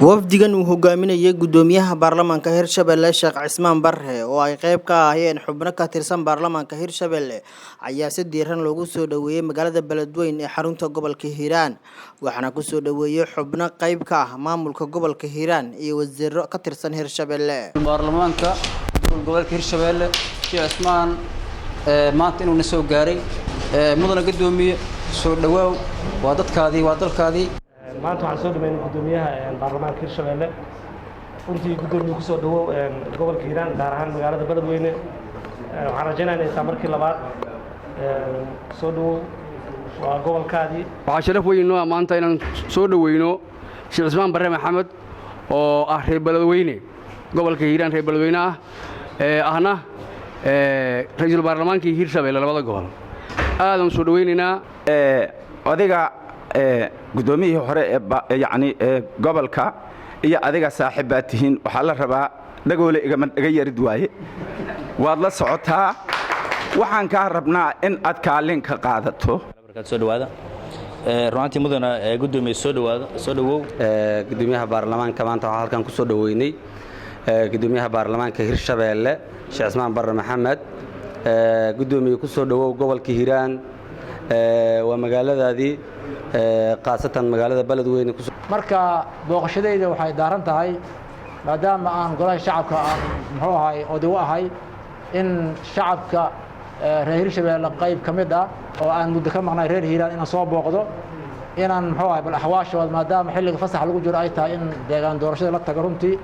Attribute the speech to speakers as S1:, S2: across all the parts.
S1: Wafdigan uu hogaaminayay Gudoomiyaha Baarlamaanka Hirshabelle Sheekh Cismaan Barre oo ay qayb ka ahaayeen xubno ka tirsan baarlamaanka Hirshabelle ayaa si diiran loogu soo dhaweeyay magaalada Beledweyne ee xarunta gobolka Hiiraan, waxaana ku soo dhaweeyay xubno qayb ka ah maamulka gobolka Hiiraan iyo wasiiro ka tirsan Hirshabelle.
S2: Baarlamaanka dowlad gobolka Hirshabelle Sheekh Cismaan maanta inuu na soo gaaray. Mudana gudoomiye, soo dhawaaw, waa dadkaadii, waa dalkaadii.
S3: Maanta waxaan soo dhaweynay gudoomiyaha baarlamaanka Hirshabelle. Runtii, gudoomiye, kusoo dhawow gobolka Hiiraan, gaar ahaan magaalada Beledweyne. Waxaan rajaynaya inay tahay markii labaad. Soo dhawow, waa gobolkaadii.
S4: Waxaa sharaf weyn noo ah maanta inaan soo dhoweyno Sheekh Cismaan Barre Maxamed oo ah reer Beledweyne, gobolka Hiiraan reer Beledweyne ah, ee ahna ra'iisul baarlamaankii Hirshabelle labada gobol. Aadaan soo dhoweynaynaa.
S5: Adiga guddoomiyihii hore ee yacni ee gobolka iyo adiga saaxiib baad tihiin. Waxaa la rabaa dhagoole igama dhaga yarid waaye, waad la socotaa. Waxaan kaa rabnaa in aad kaalin ka qaadato.
S6: Soo dhawaada runaantii, mudana gudoomiye, soo dhawaado, soo dhawow.
S7: Gudoomiyaha baarlamaanka, maanta waxaa halkan ku soo dhoweynay gudoomiyaha baarlamaanka Hirshabeelle Sheekh Cismaan Barre Maxamed. Gudoomiye, ku soo dhowow gobolka Hiiraan, waa magaaladaadii, khaasatan magaalada Beledweyne.
S8: Marka booqashadayda waxay daaran tahay, maadaama aan golaha shacabka aan muxuu ahay oday u ahay, in shacabka reer Hirshabeelle qayb ka mid ah oo aan muddo ka maqnay reer Hiiraan inaan soo booqdo, inaan muxuu ahay bal axwaashooda, maadaama xilliga fasaxa lagu jiro ay tahay in deegaan doorashada la tago, runtii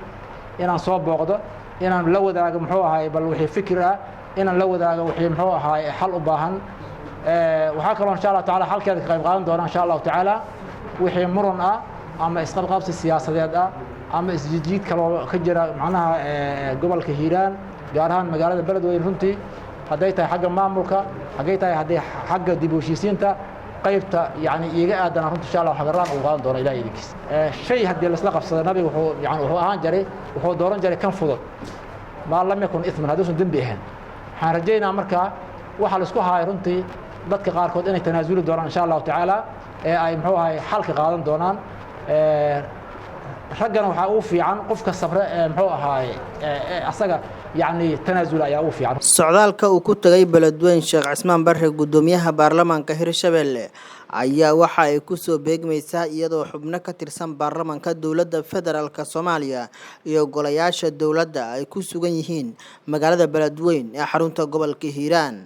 S8: inaan soo booqdo, inaan la wadaago muxuu ahay bal wixii fikir ah, inaan la wadaago wixii muxuu ahay xal u baahan. Waxaa kaloo insha Allah taala xalkeeda ka qayb qaadan doona insha Allahu tacaala wixii muran ah ama isqabqabsi siyaasadeed ah ama isjijiid kaloo ka jira macnaha gobolka Hiiraan, gaar ahaan magaalada Beledweyne. Runtii hadday tahay xagga maamulka, haggay tahay hadday xagga dib u heshiisiinta, qaybta yani iiga aadana runtii insha Allah hagarlaan uu qaadan doona Ilaah idinkiis. Shay haddii laisla qabsado, nabiga wuxuu yani wuxuu ahaan jiray, wuxuu dooran jiray kan fudud, maa lam yakun ithman, hadduusan dembi ahayn. Waxaan rajaynaa markaa waxa la isku haayo runtii dadka qaarkood inay tanaasuli doonaan insha Allahu tacaala, ee ay muxuu ahay xalka qaadan doonaan. Raggana waxaa ugu fiican qofka sabre ee muxuu ahaaye asaga yacni tanaasula ayaa ugu fiican.
S1: Socdaalka uu ku tagay Beledweyne Sheekh Cismaan Barre, Gudoomiyaha Baarlamaanka Hirshabelle, ayaa waxa ay ku soo beegmaysaa iyadoo xubno ka tirsan baarlamaanka dowladda federaalk Soomaaliya iyo golayaasha dowladda ay ku sugan yihiin magaalada Beledweyne ee xarunta gobolka Hiiraan.